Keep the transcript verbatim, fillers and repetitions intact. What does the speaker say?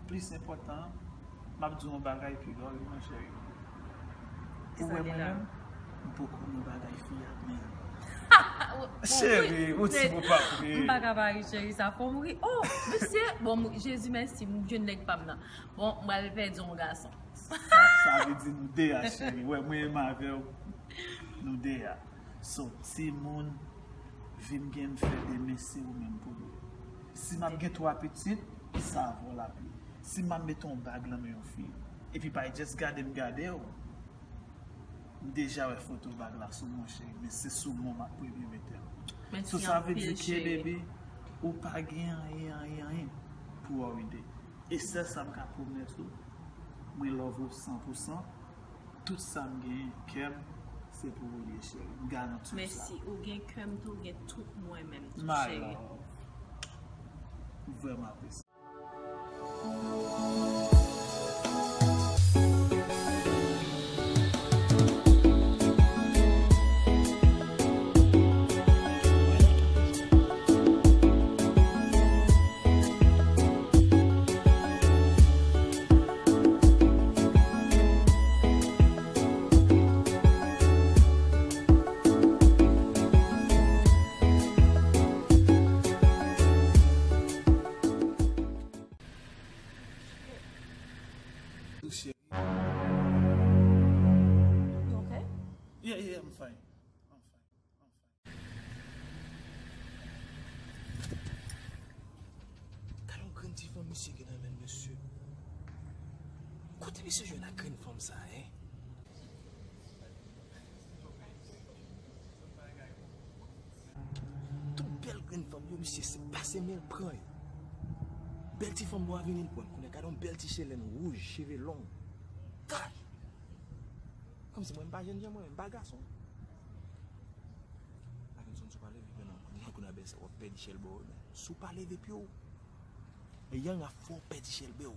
Plis enpòtan, m ap di w yon bagay pi lò, wi, mon cheri. Ou wè mwen menm, m poko nan bagay fi a, men. Cheri, ou ti pou pa pri. M pa ka pa ri, cheri, sa fò m ri. Oh, mesye, bon, Jezi mèsi, m jwenn nèg pa m nan. Bon, m pral pèdi yon gason. Sa vle di nou de a, cheri. Wè, mwen menm avè w, nou de a. So, timoun, vi m gen m fè demen se ou menm pou li. Si m ap gen twa pitit, sa a vo lapli. Si m ap mete yon bag nan men yon fi, epi pa just gade m gade w, m deja wè foto bag la sou mwen, cheri, men se sou mwen m ap premye mete l. So, sa vle di ke, baby, ou pa gen anyen, anyen, anyen pou worry de. E sèl sa m ka pwomèt ou, mwen love ou san pou san. Tout sa m genyen, kè m, se pou ou l ye, cheri. M garanti w sa. Mèsi. Ou gen kè m tou, ou gen tout mwen menm tou, cheri. My love. M vrèman apresye. You okay? Yeah, yeah, I'm fine. I'm fine. Gade yon grenn ti fanm misye gen nan men l, mesye. Kote misye jwenn ak grenn fanm sa, en? Tout bèl grenn fanm yo, misye se pase men l pran yo. Bèl ti fanm nwa vini l pran l. Kounye a gade yon bèl ti chelèn wouj, cheve long. Kay! Kòmsi mwen m pa jènjan mwen, m pa gason. Akenson, si w pa leve pye nan kounye a kounye a bèl sa, w ap pèdi chèlbè w, men. Si w pa leve pye w, e yang ap fè w pèdi chèlbè w.